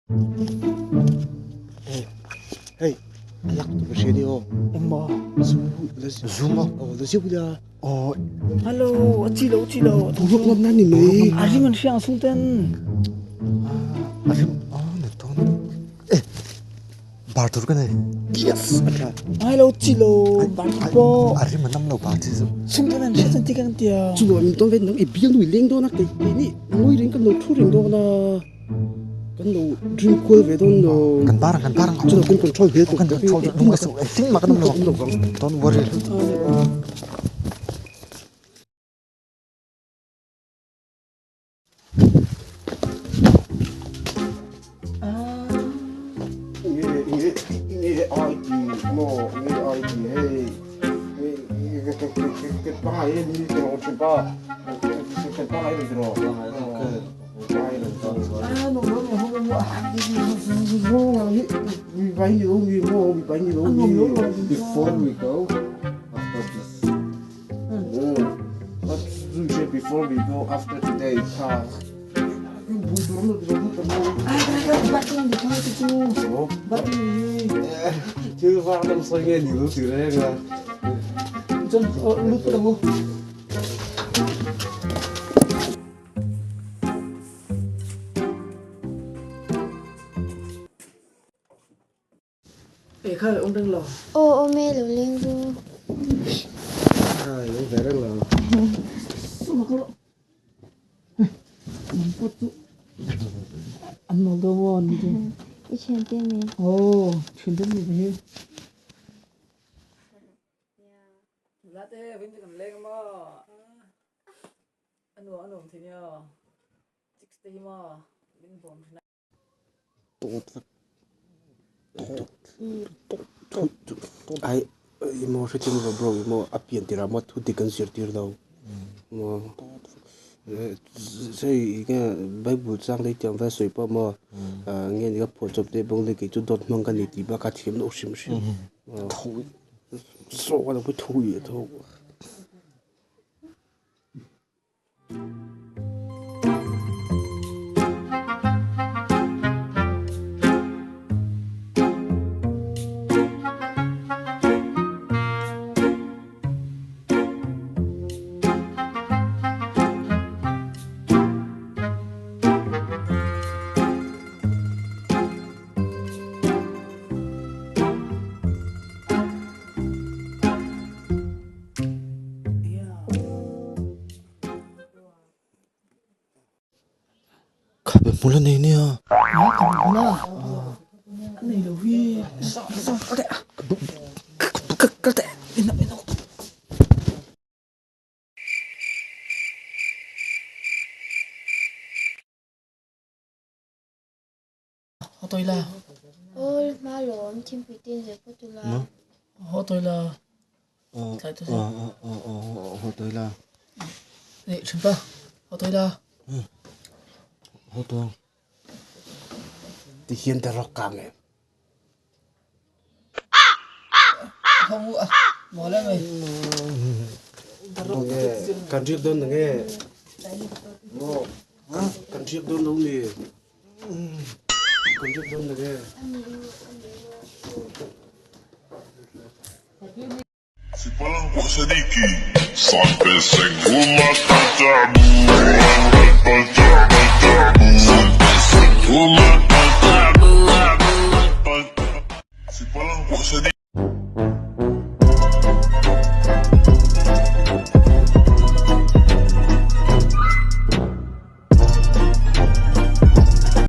Hey, hey, alak tu ka hria ni aw. Engmaw? Zu, la zu maw? Aw, la ziu ila. Aw. Hello, a chi lo, a chi lo. Boruak ngam nan ni mai. A rim an hria ang chhung ten. A rim, a ni dawn. Eh, bar tur ka nei. Yes, a tha. Ngai lo, chi lo, bar tur pawh. A rim a nam lo bar chi chu. Chhung ten an hria chuan ti ka kan tia. Chu lo, min tawn ve nang i bial nui leng dawn a, kei ni ngawi reng kan lo thu reng dawn a. Kan lo drink kual ve dawn lo. Kan bar ang, kan bar ang. Chu lo kan control vel Kan control vel. Lung a engtin mah kan awm lo vang. Don't worry. Nge nge ID maw nge ID hei ka pangai em hi tiraw thin pa ka pangai em tiraw Before we go after this before we go after today Thil var lam sawi nge ni lo ti reng a. Chuan lut phawt ang u. E kha awm reng lo. Aw awm e lo leng ru. Kha lo ve reng lo. Nang pawh chu an mawl dawn maw ni chu. I thiante mi. Aw thiante mi te hi. Nula te vin chu kan leng maw. A nuam a nuam thei nia. Chicks te hi maw min bawm thin a. Ai emaw hrethiam lo bro emaw a pian tirah maw thu dik an zirtir lo maw hei enge bible chang leh tiang vel sawi pawh maw nge ni ka phuah chawp te bawng leh kei chu dawt hmang ka ni tih bak a thiam loh hrim hrim saw a lo thawi a tho. Khabe hmul a nei nia. Khabe hmul a nei lo hi. Kal teh kal teh ina. Haw tawi la. Aw hma lawm thingpui te in zir phawt ula. Haw tawi la. Tlai ta si. Haw tawi la. Nih thinpa haw tawi la. Haw tawi. Ti hian ta rawk kang em. Haw a mawl em mai. Kan riak dawn nange. Kan riak dawn lo ni. Kan riak dawn nange.